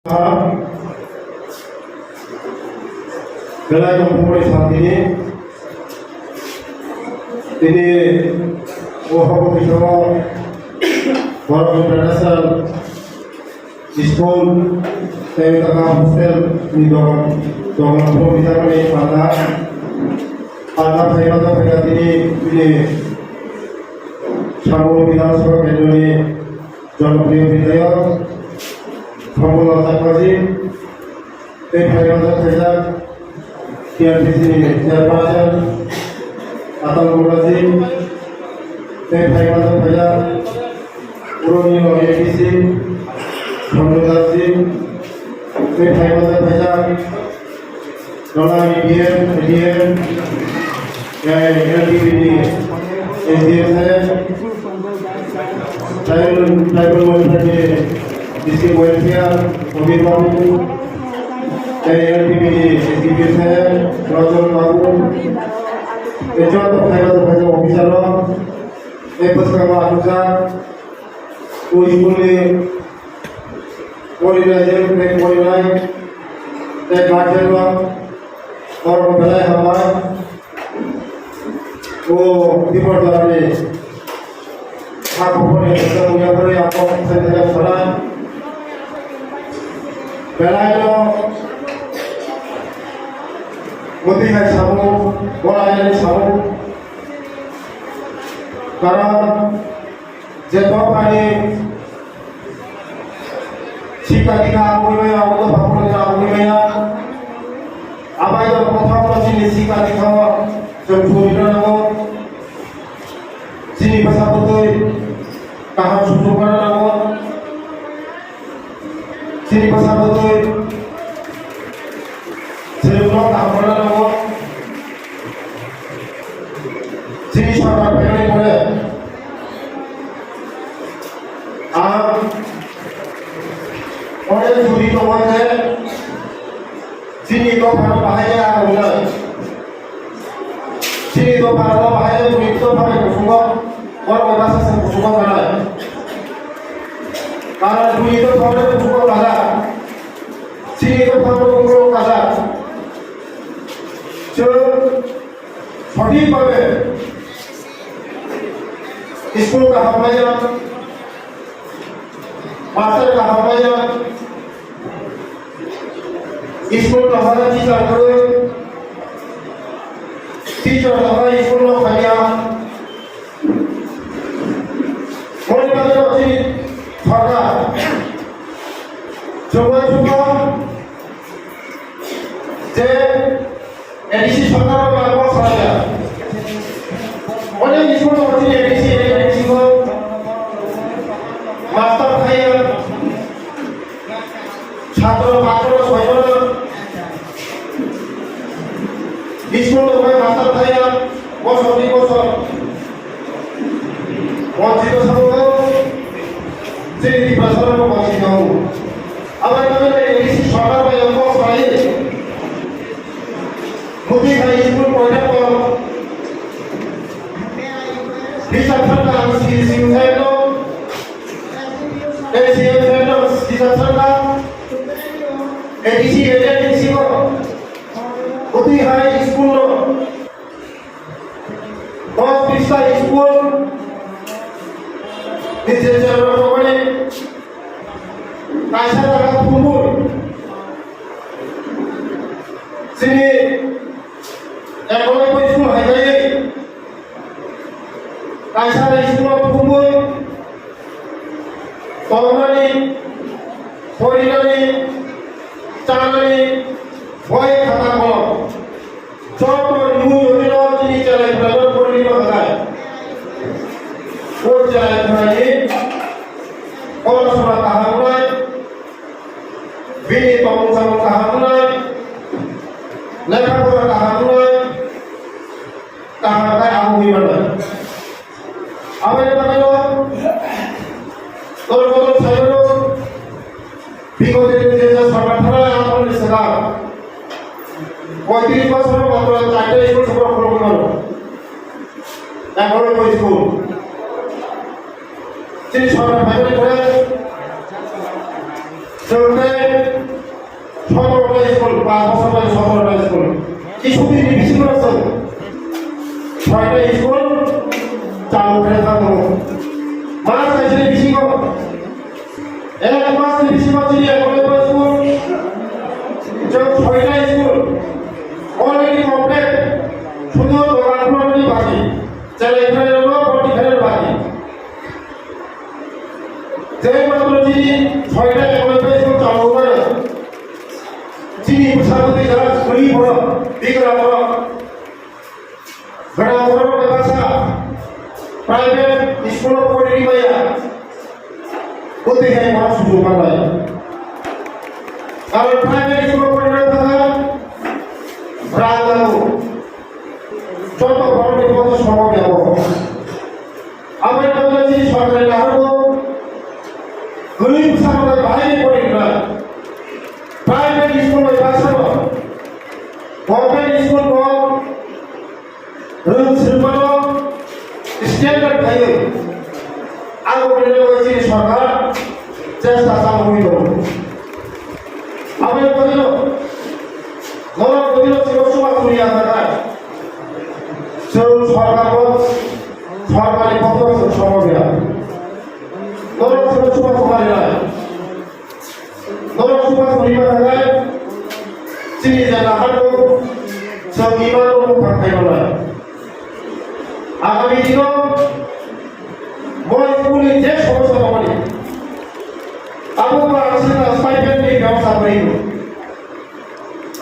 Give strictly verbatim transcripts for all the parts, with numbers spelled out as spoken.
Belai tongthokmani sal tini, tini o hobo bisingo Borok International School tei Taka Hostel ni dog-, dogan phuru bijakmani panda, panda phaiba tongphaikha tini, tini Sambul Bidhan Sabha Kendroni Jonopriyo Bidhayok Sambul Chakmaji, tei phaiba tongphaijak T R P C ni Chairperson Atal Mukherjee, tei phaiba tongphaijak Puroni A D C Sonu Dasji, tei phaiba tongphaijak Nolai B M, A D M, eh, L D B ni S D M saheb, Tribal, Tribal Welfare ni District Welfare, Obir Babu, eh, L D B ni S D P saheb, Rajan Babu, eh, joto phaiba tongphaijak officer rok, eh, bwskango achukjak, o school ni Porinai, je porinai, tei guardian rok, borok belai hambai. O Dipor Jora ni ha kuphur ni kisa buya bwrwi ang kok sai sai sanai. Belai no muti hai samung, borai hai samung. Karon je dophani sikha dikha amui maya, abo dopha phuruni amui maya. Abai do prothom no chini sikha dikha o chwng phurina nango. Chini bwsa bwtwi kaham sujuk mana nango. Chini bwsa bwtwi chwng no kaham mana nango. Chini sorkar phainai pore ang onek juri tongo je chini dophano bahai ya ang wngnai. Chini dophano bahai ya, chini dophano kusugo, borok bai basa se kusugo kanai. Karon chini dophano kusugo kaja. Chini dophano kusugo kaja. Chwng Sothik bhabe school kaham maya, master kaham maya, school kaham teacher kwrwi, teacher kaham school no khaiya. Moni bagwi rok chini sorkar chwngno chwngno je A D C sorkar bai ang kok salai ya. Onek school tongo chini A D C, A D C o master khaiya, satro patro soijono school tongo master khaiya, bosor ni bosor. Wanchito sabo chini Tiprasa rok wanchito. Abo bagwi A D C sorkar bai ang kok salai. Muti khai school koita kok. Hisab saka ang C D C side no. A C M side no hisab saka. A D C, A D C ko. Muti khai school no. Dos bista school ni je je rok rok ni kaisa jaga thumui. Chini ekolai bai school hai jai. Kaisa school o thumui. Tongnani, porinani, chanani, boi khata kolom. Joto rimui rimui no chini chelai phwrwng no pori rima khlai. O chelai phwrwng ni pora sora kaham wngnai, bini tongmung samung kaham wngnai, lekha pora kaham wngnai, kaham khe abo wnwi mano. Aboni bagwi no, tol botol sairok, bigoto je je sorkar thana amoni swkang, poitris bosor matro charta school sokro khulogwi mano. Ekhoro koi school. Chini sorkar phaimani pore Chwng tei sotoro ta school, panch bochor bai sotoro ta school. Kisubini bisingo chwng soita school chalu khe thango. Mas kaisani bisingo, ek masni bisingo chini ekole ta school, chwng soita school already complete, sudhu dogan khulokni baki, chelai khairokno bhorti khairokni baki. Je matro chini soita ekole ta school chalu khe, chini bwskango tei jara suri borok, bigra borok, gana borok bebaksa private school o pori rimaya. Bwtwi hai borok sujung manlai. Karon private school o pori rok thangkha rang nango. Joto borok ni bono somo bebo. Aboni bagwi chini sorkari naharbo kwrwi bwsarok bai bahai ni pori rwna. Private school bai bwsarok, government school bo rwng swrwngmano standard khaiwi ang bo rwna bagwi chini sorkar chesta chalogwi tongo. Aboni bagwino norok bwdino chwngno chubachu ya kha kha. Chwng sorkarbo, sorkarni pokrono chwng somo ya. Norok chwngno chubachu ma rinai. Norok chubachu rima kha kha. Chini jagao chwng imano buphang khaima lai. Agami dino bo school ni je somosa tongmani, abo ba ang sina stipend ni bebosta khainai.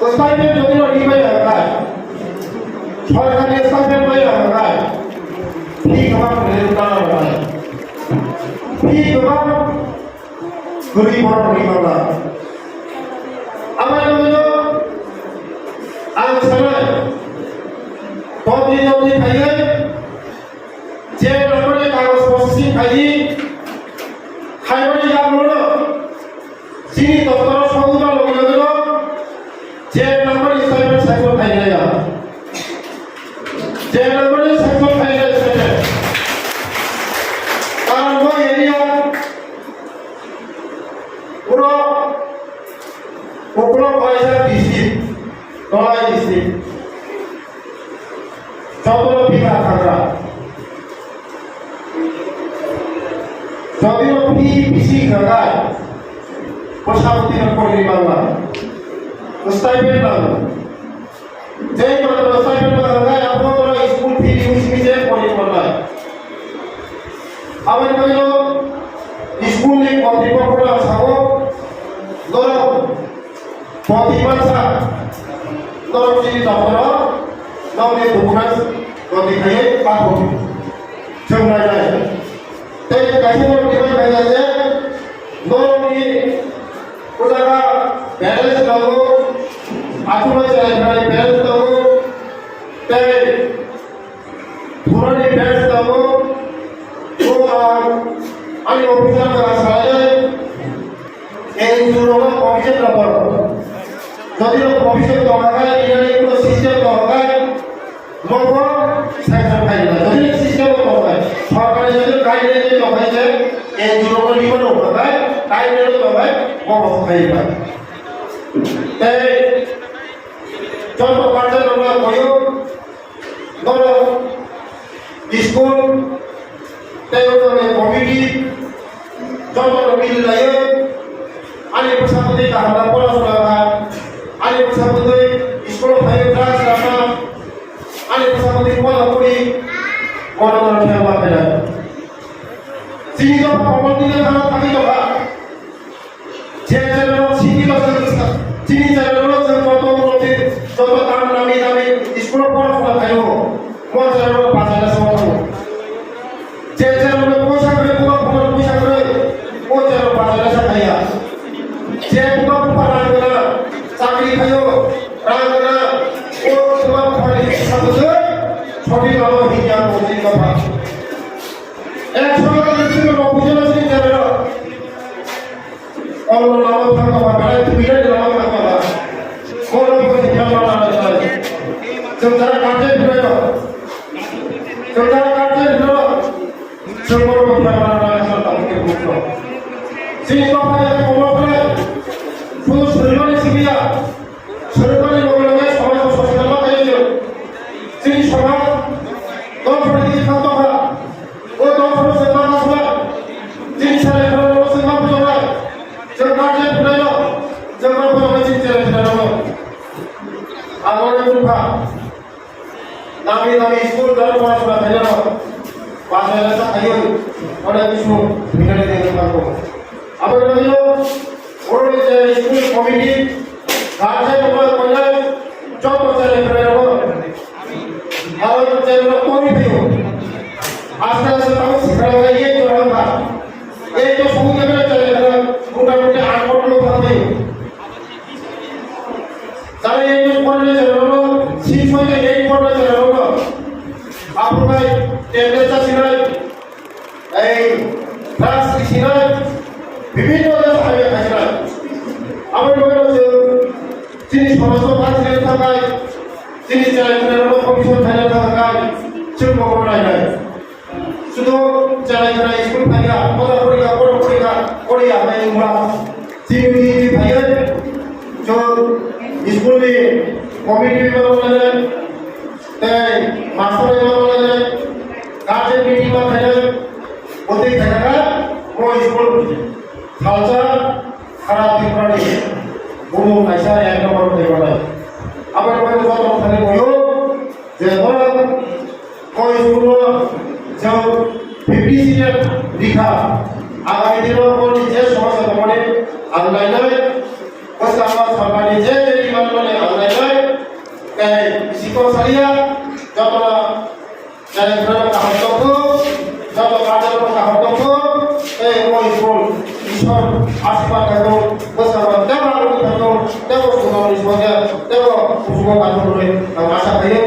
O stipend jodi no rimaya kha, sorkar ni stipend maya kha, fee kwbang rwna nango. Fee kwbang kwrwi borok rwna nango. Aboni bagwino ang sanai, tobni tobni khaiwi je nangmani kagoj processing khaiwi khaimani yagulo chini doptoro sogwi ma logi logi no je nangmani stipend sanction khainai ya. Je nangmani sanction khainai stipend. Karon bo area puro Kokrok kaisa district, Tolai district. Jotono bihar hagra. Jotino fee bisi khakai, bwsabwtwino porni mangla. Stipend nango. Jai matro stipend mangla khakai, abo school fee ni bisingtwi porni mangla. Aboni bagwino school ni kotri pokro ang sao, norok Poti masa, norok chini doptoro, nokni documents roti khaiwi pathok. Chwng nainai. Tei kaisa norok twibai khaija je, norokni o jaga balance tongo, athuma cherai khnani balance tongo, tei Thurani best tongo, o ang ani officer kara salai, N G O no provision rok. Jodi o provision tongkha, inani kuno system tongkha, mokho sanction khaina. Jodi system tongkha, sorkari jodi guideline tongkha je, N G O no rima tongkha, guideline tongkha, mokho khaina. Tei joto party rok koyo, Norok school tei o jaga committee joto no mili laiwi ani bwsa bwtwi kaham da pora suna kha, ani bwsa bwtwi school o phaiwi drugs rana, ani bwsa bwtwi poda puri kono kono thengma khaina. Chini dopha komorti no thangwi tongkha. Je channel o simi ba chwng sa-, chini channel o chwng joto murti, joto dam nami nami school o pora pora khaio, mo channel o bajai na sa thango. Je channel o poisa kwrwi, buba buba poisa kwrwi, o channel o bajai na sa khaiya. Je buba buba rang gana, chakri khaio, rang gana, o buba buba ni sa bwswk, sobi lama hinya murti dopha. Ekso ni bisingo rok bujana sini channel o. Oro lama thangma ba, belai thwinani lama thangma ba. Kono bo se thangma ba, belai. Chwng jara karte phirayo. Chwng jara karte phirayo. Chwng bono bo thangma ba, belai sa tamo ke bukro. Sini to phaya kono phai. Sorirmani simiya, sorirmani loge loge somaj o sochitona khayo chwng. Chini somaj dopha ni thang tongkha. O dopha no chwng ma kasla. Chini chwrai phwrai rok chwng ma bujaknai. Chwng ma je phwrai rok, chwng ma bujaknai chini chwrai phwrai rok. Abo ni bwkha. Nami nami school dal pora sura khaina no. Pasal sa khayo. Ora bisu bidale de ko. Abo ni yo, oro je school committee, gaje no ko na, joto chale khaina no. Aro je no ko ni phayo. Asta sa tau sikra ga ye jo ha. Ye jo su ye chale khaina, muta muta angkot lo phayo. Tara eight point four na channel no, six point eight point four na channel no. Aphuru bai temperature sinai, ei drugs sinai, bibhinno dhoronor hamya khainai. Aboni bagwi no chwng chini somaj no bhag rwna thangkhe, chini channel no commission khaina thangkhe, chwng bo nainai. Sudo chwrai chwrai school phaiya, koda porikha, koda porikha, koriya, mai wngma. Chini phaiya, jo school ni committee member wala, tei master member wala, guardian meeting ma phaiya, botei khaina, mo school salsa, khara Tripura ni, bumo kaisa ek number phaiya. Abo ni bagwi joto thani boyo, je borok Koi school o jang fifty seat rikha. Agami dino koni je somosa tongmani ang nainai. Bwskango sorkarni je je demand mani ang nainai. Tei sikok salia jotono challenge rok kaham tongkhu, joto kajar rok kaham tongkhu. Tei koi school Ishwar asirwad khaikhu. Bwskango tebra rok khaikhu. Tebo school ni somosa tebo kuchugo khaikhu hwnwi ang asa khaio.